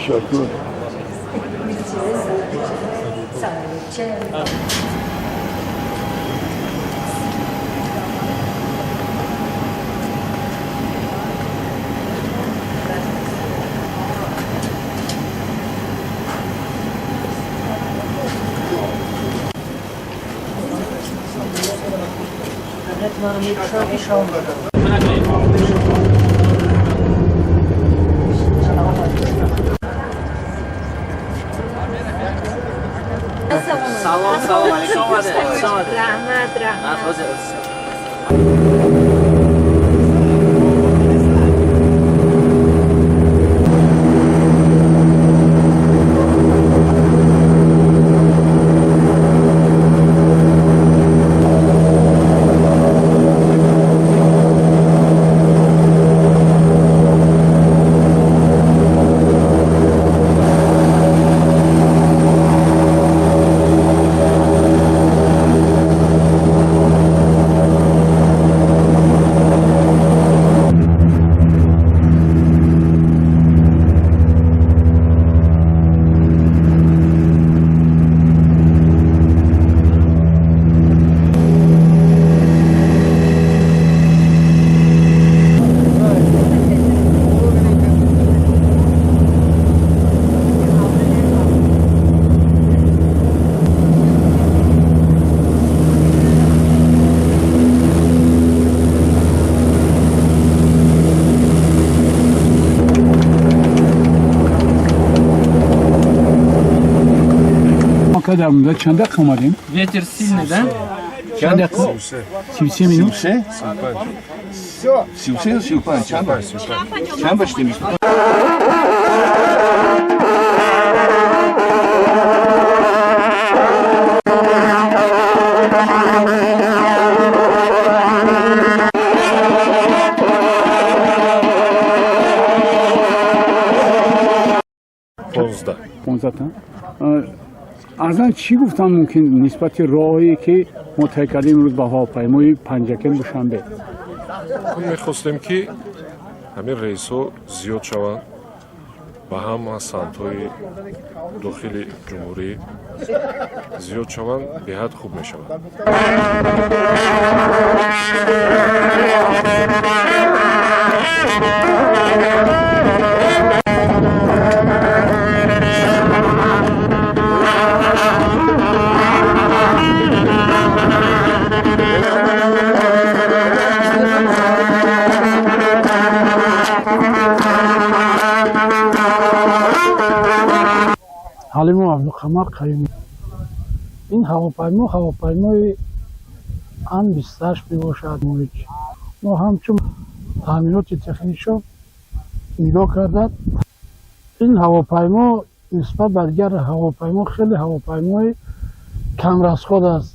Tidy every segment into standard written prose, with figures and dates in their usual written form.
Ташаккур. Салом, салом алейкум. Хуш омадед. Раҳмат, раҳмат. Дар муддат чанд дақиқа омадем? Ветер сильный, да? Чанд дақиқа? 33 минут. 33, 35, чанд? Чанд баштем? 15. 15 та. Арзан, чӣ гуфтан мумкин нисбати роҳе, ки мо тай кардем имрӯз ба ҳавопаймои Панҷакент Душанбе? Мехостем, ки ҳамин рейсҳо зиёд шаванд, ба ҳама самтҳои дохили ҷумҳурӣ зиёд шаванд, беҳад хуб мешавад. Ҳалиму Абдуқамар Қаюмӣ. Ин ҳавопаймо ҳавопаймои Ан 28 мебошад. Мо ҳамчун таъминоти техникшо нигоҳ карда, ин ҳавопаймо нисбат ба дигар ҳавопаймо хеле ҳавопаймои камрасход аст.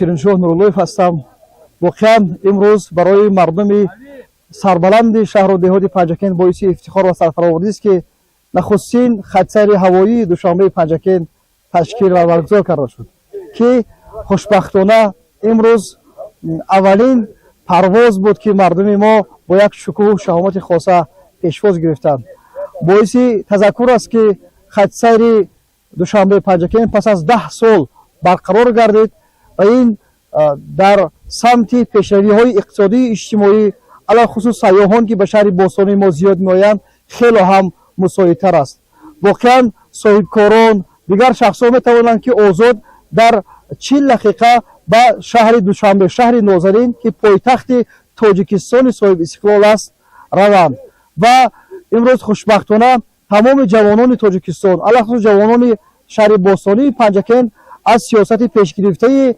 Шириншоҳ Нуруллоев ҳастам. Воқеан, имрӯз барои мардуми сарбаланди шаҳру деҳоти Панҷакент боиси ифтихор ва сарфаровардист, ки нахустин хатсайри ҳавоии Душанбеи Панҷакент ташкил ва баргузор карда шуд, ки хушбахтона имрӯз аввалин парвоз буд, ки мардуми мо бо як шукӯҳу шаҳомати хоса пешвоз гирифтанд. Боиси тазаккур аст, ки хатсайри Душанбеи Панҷакент пас аз 10 сол барқарор гардид ва ин Дар самти пешравиҳои иқтисодию иҷтимоӣ, алалхусус сайёҳон, ки ба шаҳри бостонии мо зиёд меоянд, хело ҳам мусоидтар аст. Воқеан, соҳибкорон, дигар шахсҳо метавонанд, ки озод дар 40 дақиқа ба шаҳри Душанбе, шаҳри нозанин, ки пойтахти Тоҷикистони соҳибистиқлол аст, раванд. Ва имрӯз хушбахтона тамоми ҷавонони Тоҷикистон, алахусус ҷавонони шаҳри бостонии Панҷакент, аз сиёсати пешгирифтаи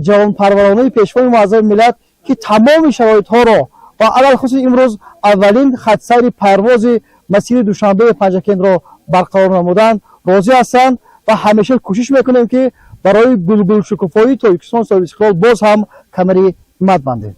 ҷавонпарваронаи Пешвои муаззами миллат, ки тамоми шароитҳоро ва алалхусус имрӯз аввалин хатсайри парвози масири Душанбеи Панҷакентро барқарор намуданд, розӣ ҳастанд. Ва ҳамеша кӯшиш мекунем, ки барои гулгулшукуфоии Тоҷикистон соҳибистиқлол боз ҳам камари ҳиммат бандем.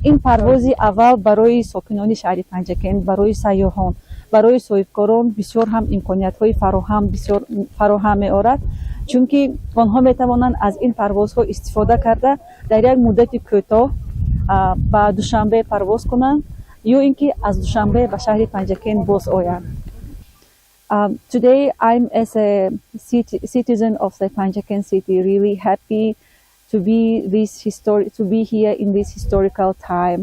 Ин парвози аввал барои сокинони шаҳри Панҷакент, барои сайёҳон, барои соҳибкорон бисёр ҳам имкониятҳои фароҳам, бисёр фароҳам меорад, чунки онҳо метавонанд аз ин парвозҳо истифода карда, дар як муддати кӯтоҳ ба Душанбе парвоз кунанд ё ин ки аз Душанбе ба шаҳри Панҷакент боз оянд. Today I'm as a citizen of the Panjakent city really happy to be here in this historical time,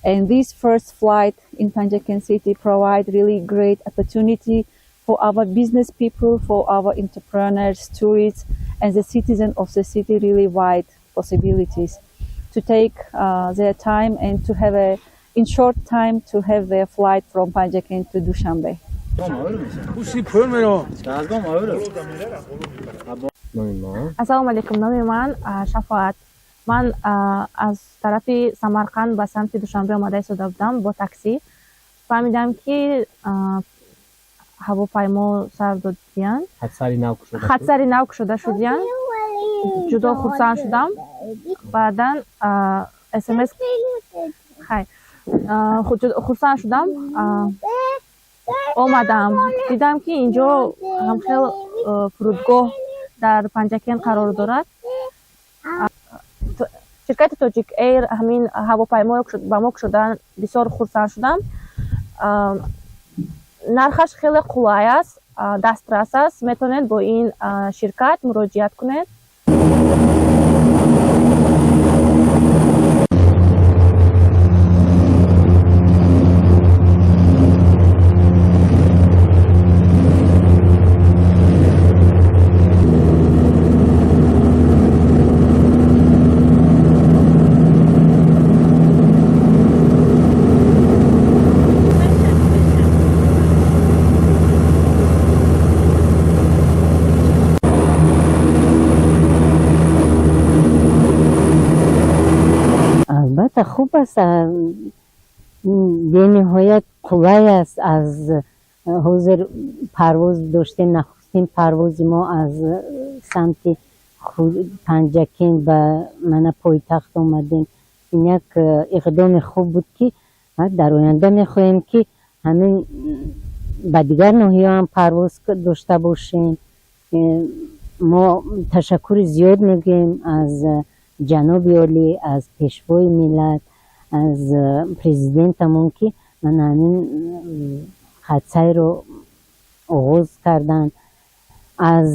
and this first flight in Panjakent city provide really great opportunity for our business people, for our entrepreneurs, tourists and the citizen of the city, really wide possibilities to take their time and to have a in short time to have their flight from Panjakent to Dushanbe. Ассалому алайкум, номи ман Шафоат. Ман аз тарафи Самарқанд ба самти Душанбе омада истода будам бо таксӣ. Фаҳмидам, ки ҳавопаймо сар додиянд, хатсайри нав кушода шудиянд. Ҷудо хурсанд шудам. Баъдан смс хай хурсанд шудам, омадам, дидам, ки инҷо ҳамхел фурудгоҳ дар Панҷакент қарор дорад. Ширкати Тоҷик Эйр ҳамин ҳавопайморо ба мо кушодан, бисёр хурсанд шудам. Нархаш хеле қулай аст, дастрас аст. Метавонед бо ин ширкат муроҷиат кунед. Албатта, хуб аст, бениҳоят қулай аст. Аз ҳозир парвоз доштем, нахустин парвози мо аз самти Панҷакент ба мана пойтахт омадем. Ин як иқдоми хуб буд, ки дар оянда мехоҳем, ки ҳамин ба дигар ноҳияҳо ҳам парвоз дошта бошем. Мо ташаккури зиёд мегӯем аз ҷаноби олӣ, аз Пешвои миллат, аз президентамон, ки мана ҳамин хатсайро оғоз карданд, аз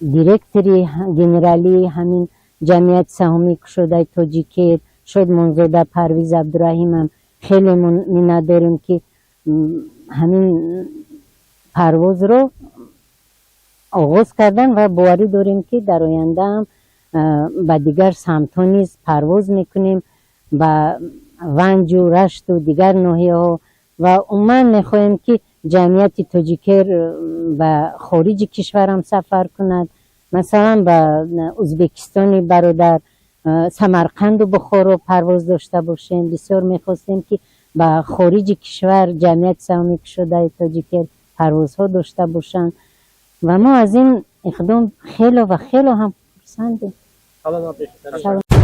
директори генералии ҳамин ҷамъияти саҳомии кушодаи Тоҷикэйр Шодмонзода Парвиз Абдураҳимам хеле миннатдорем, ки ҳамин парвозро оғоз карданд, ва боварӣ дорем, ки дар оянда ҳам ба дигар самтҳо низ парвоз мекунем, ба Ванҷу, Рашту дигар ноҳияҳо. Ва умуман мехоҳем, ки Ҷамъияти Тоҷикер ба хориҷи кишварам сафар кунад, масалан, ба Ӯзбекистони бародар, Самарқанду Бухоро парвоз дошта бошем. Бисёр мехостем, ки ба хориҷи кишвар Ҷамъияти саҳомии кушодаи Тоҷикер парвозҳо дошта бошанд ва мо аз ин иқдом хело ва хело ҳам хурсандем. Саломат бошед.